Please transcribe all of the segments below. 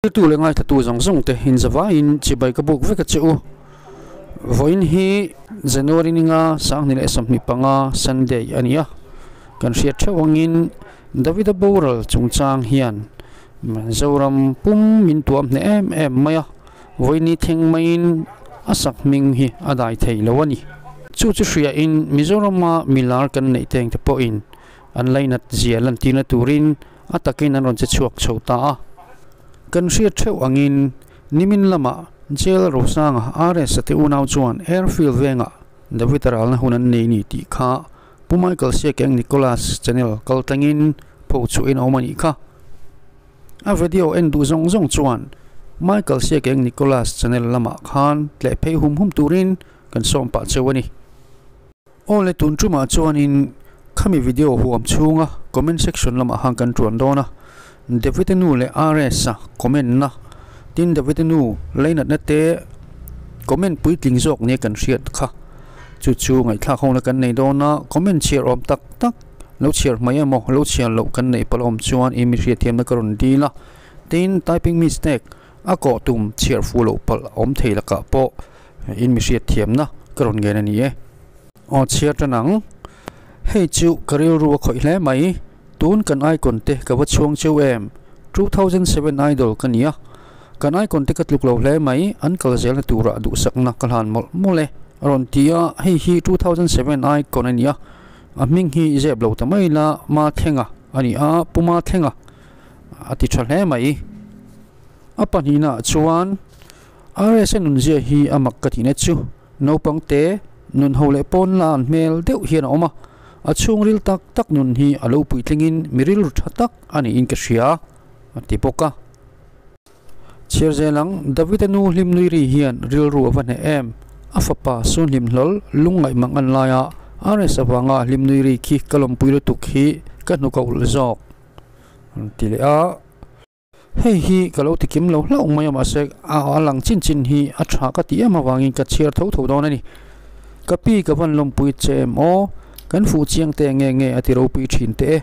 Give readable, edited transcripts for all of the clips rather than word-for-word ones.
Thiltu leh ngaithatu zawng zawng te inzavaiin chibai ka buk vek a che u. Vawiin hi January ninga 2025 Sunday a ni a, kan hriat theuh angin Davida boral chungchang hian Zoram pum min tuam hneh em em mai a, vawiin ni thleng maiin a sak hming hi a dai thei lo a ni. Chu chu hriain Mizorama milar kan neih teng te pawhin an lainat zia lantirna turin a takin an rawn che chhuak chho ta a. Kan hriat theuh angin nimin lamah Jail Rosanga RS a te unau chuan Airfield vengah David a ralna hun an nei ni tih kha Pu Michael Siakeng Nicholas channel kal tlangin pho chhuahin a awm a nih kha. A video en duh zawng zawng chuan Michael Siakeng Nicholas channel lamah khan tleh phei hum hum turin kan sawm pah cheu a ni. Aw le tun tumah chuanin khami video huam chhunga comment section lamah khan kan tuan dawn a, David-a nu leh RS-a comment na tin David-a nu leinatna te comment puitling zawk nia kan hriat kha chu chu ngaihthlak ho na kan nei dawn a, comment chhiar awm tak tak lo chhiar hmai emaw lo chhiar loh kan neih palh awm chuan i mi hriatthiamna ka rawn dil a, tin typing mistake a kawh tum chhiar fuh loh palh awm thei lakah pawh In mi hriatthiamna ka rawn ngen a ni e. Aw chhiar tan ang. Hei chu ka rilru a khawih hle mai. Tun kan icon te ka va chhuang cheu em. 2007 idol ka nia. Kan icon te ka tluk lo hle mai. An kal zelna turah duhsakna ka hlan mawlh mawlh e. A rawn ti a, hei hi 2007 icon a nia. A hming hi zep lo ta mai la, Mathlenga a ni a, Pu Mathlenga a ti tha hle mai. A pahnihnaah chuan. RSA nunzia hi a mak ka tihna chu naupang te nun ho leh pawn la an hmel deuh hian a awm a, a chhungril tak tak nun hi a lo puitlingin mi rilru tha tak a niin ka hria a ti bawk a. Chhiar zel ang, David-a nu hlim nui ri hian rilru a va hneh em? A fapa Sunhlim hlawl lungngaih mang an laia RS avanga hlim nui ri khi ka lawmpui lutuk hi ka hnuk a ulh zawk a ti leh a. Hei hi ka lo ti kim lo hlauh mai a mahse a lang chin chin hi a tha ka ti em avangin ka chhiar tho tho dawn a ni. Ka pi ka van lawmpui che em aw, kan fuh chiang te nge nge a ti ropui thin teh e.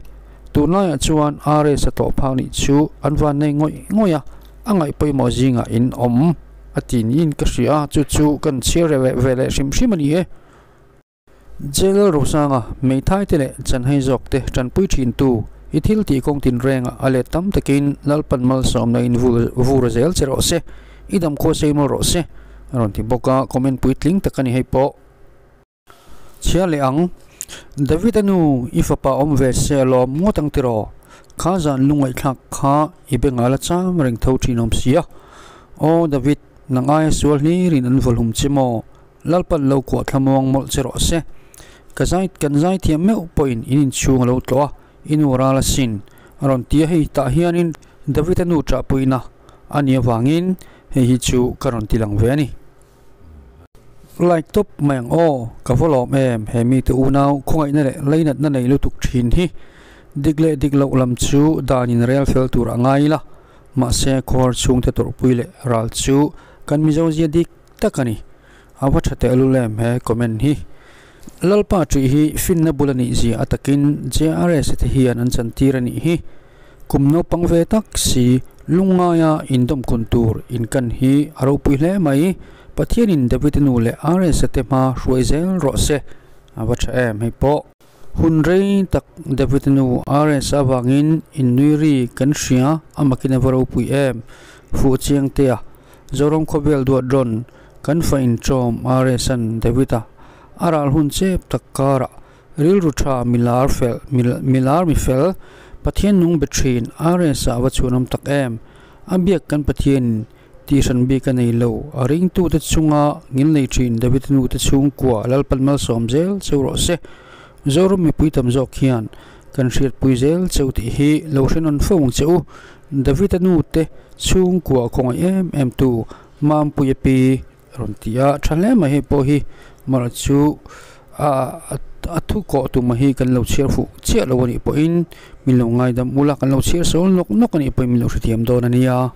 Tunlaiah chuan RS a tawh phak nih chu an van nei ngawih ngawih a, a ngaih pawimawh zingah in awm a ti niin ka hria a, chu chu kan chhiar ve leh hrim hrim a ni e. Jail Rosanga, Meithai te leh Chanhai zawk te tanpui thin tu, i thil tih kawng tinreng ah a let tam takin Lalpan malsawmna in vur zel che rawh se, i dam khaw sei mawl rawh se, a rawn ti bawk a, comment puitling tak a ni hei pawh. Chhia leh ang, David a nu i fapa awm ve se a lawm ngawt ang tiraw? Kha zan lungngaihthlak kha i bengah la cham reng tho thin awm sia. Aw David, nang aia sual hlirin an vawlhum che maw? Lalpan lo kuah thlamuang mawlh che rawh se. Ka zai kan zai thiam meuh pawhin in inchhung a lo tlawh a, i nu ral asin a rawn ti a, hei tah hianin David-a nu ṭahpuina a nih avangin hei hi chu ka rawn ti lang ve a ni. Like tawp mai ang aw, ka va lawm em he mite unau khawngaihna leh leinatna nei lutuk ṭhin hi. Dik leh dik loh lam chu danin rel fel tur a ngai ila, mahse khuar chhungte tawrhpui leh ral chu kan Mizo zia dik tak a ni. A va tha teh lul em he comment hi. Lalpa ṭih hi finna bul a nih zia a takin JRS te hian an chantir a nih hi. Kum naupang ve tak si lungngaia indawmkun tur inkan hi a ropui hle mai. Pathianin David nu leh RS te hma hruai zel rawh se. A va tha em hei pawh. Hun rei tak David nu RS avangin innui ri kan hria a makin a va ropui em. Fuh chiang tea Zoram khawvel duat rawn kan fa inṭawm RSN David-a a ral hun chep tak karah rilru ṭha milar fel milar mi fel Pathian nung be ṭhin RS-a a va chhuanawm tak em? A biak kan Pathianin tihhran bik a nei lo a ringtute chunga ngilnei ṭhin David-a nute chhungkua Lalpan malsawm zel cheu rawh se. Zoram mipui tam zawk hian kan hriatpui zel cheu tih hi lo hrenawn fo ang che u. David-a nu te chhungkua khawngaih em em tu Mampuia pi rawn ti a, tha hle mai hei pawh hi mara chu a thu kawh tum hi kan lo chhiar fuh chiah lo a nih pawhin min lo ngaidam ula kan lo chhiar sawl nawk nawk a nih pawhin min lo hrethiam dawn a nia.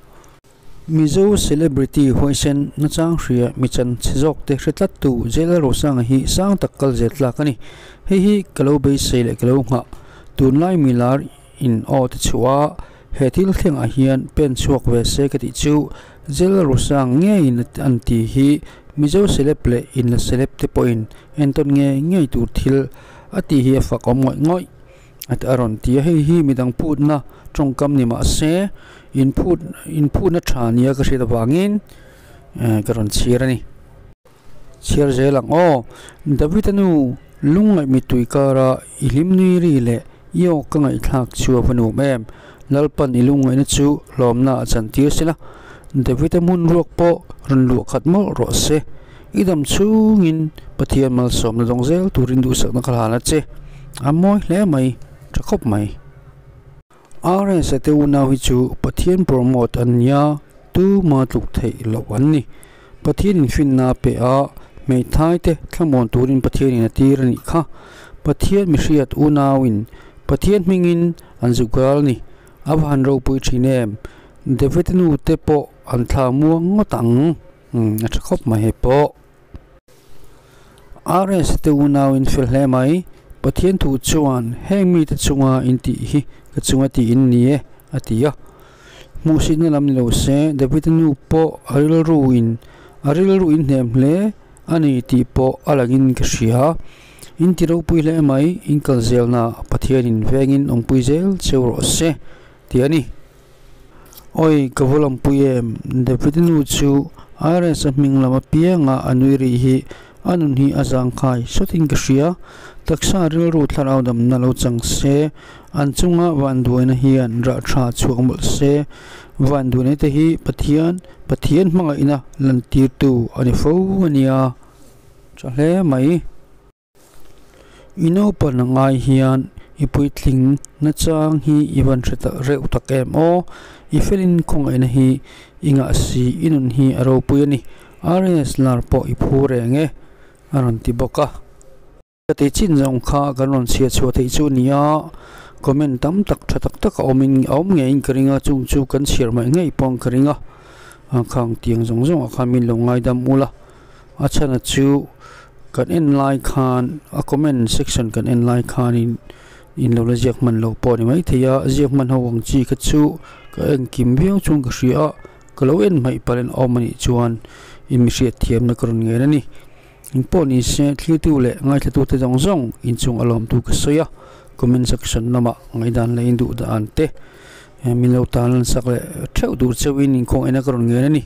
Mizo celebrity huaisen nachang hria mi chan chhe zawk te hre tlat tu Jailer Rosanga hi sang tak kal zel tlak a ni. Hei hi ka lo beisei leh ka lo nghah tunlai milar in aw te chhuah a. He thil thlengah hian pen chhuak ve se ka tih chu Jel Rusang ngeiin an tih hi Mizo celeb leh inla celeb te pawhin entawn ngei ngei tur thil a tih hi a fak awm ngawih ngawih a rawn ti a. Hei hi midang phutna tawngkam ni mah se inphut inphutna tha nia ka hriat avangin ka rawn chhiar a ni. Chhiar zel ang aw. David-a nu lungngaih mittui kara i hlim nui ri leh i aw ka ngaihthlak chu a va nuam em. Lalpan i lungngaihna chu lawmna a chantir sela. David-a hmun ruak pawh rawn luah khat mawlh rawh se. I dam chhungin Pathian malsawmna dawng zel turin duhsakna ka hlan a che. A mawi hle mai, tha khawp mai. RS a te unau hi chu Pathian promote an nia, tuma tluk theih loh an ni. Pathian in finna a pe a, hmeithai te thlamuan turin Pathian in a tir a nih kha. Pathian mihriat unau in Pathian hmingin an zuk ral ni. A va han ropui thin em. David a nu te pawh an thla muang ngawt ang. Umm a tha khawp mai hei pawh. RS te unau in fel hle mai. Pathian thu chuan heng mite chunga in tih hi ka chunga tih in ni e a ti a. Hmuhsitna lam ni lo se David-a nu pawh a rilru in a rilru in hnem hle a ni tih pawh a langin ka hria. In ti ropui hle mai, in kal zelna Pathianin vengin awmpui zel cheu rawh se tih a ni. Awi, ka va lawmpui em? David-a nu chu Iris-a hming lam apianga a nui rih hi a nun hi a zangkhai sawtin ka hria. Taksa rilru thlarau damna lo chang se, an chunga vanduaina hian rah tha chhuak mawlh se. Vanduaina te hi Pathian, Pathian hmangaihna lantirtu a ni fo a nia. Tha hle mai. I naupan a ngai hian i puitling nachang hi i van hre tak reuh tak em aw. I felin khawngaihna hi i ngah si i nun hi a ropui a ni. RS lar pawh i phu reng e a rawn ti bawk a. Ka ti chin zawng kha kan rawn chhiat chhuah theih chu a ni a, comment tam tak tha tak tak a awmin a awm ngeiin ka ring a, chung chu kan chhiar mai ngei pawh ka ring a, khang tiang zawng zawngah khan min lo ngaidam ula. A chhan a chu kan en lai khan a comment section kan en lai khanin in lo la ziak hman loh pawh a ni maithei a ziak hman ho ang chi kha chu ka en kim viau chuan ka hria a ka lo en hmaih palh in a awm a nih chuan in mi hriat thiamna ka rawn ngen a ni engpawh ni se thiltu leh ngaithla te zawng zawng inchung a lawmtu ka sawi a comment section lamah ngaihdan leh induh dan te min lo tan lan sak leh theuh tur cheuhin inkhawng ena ka rawn ngen a ni.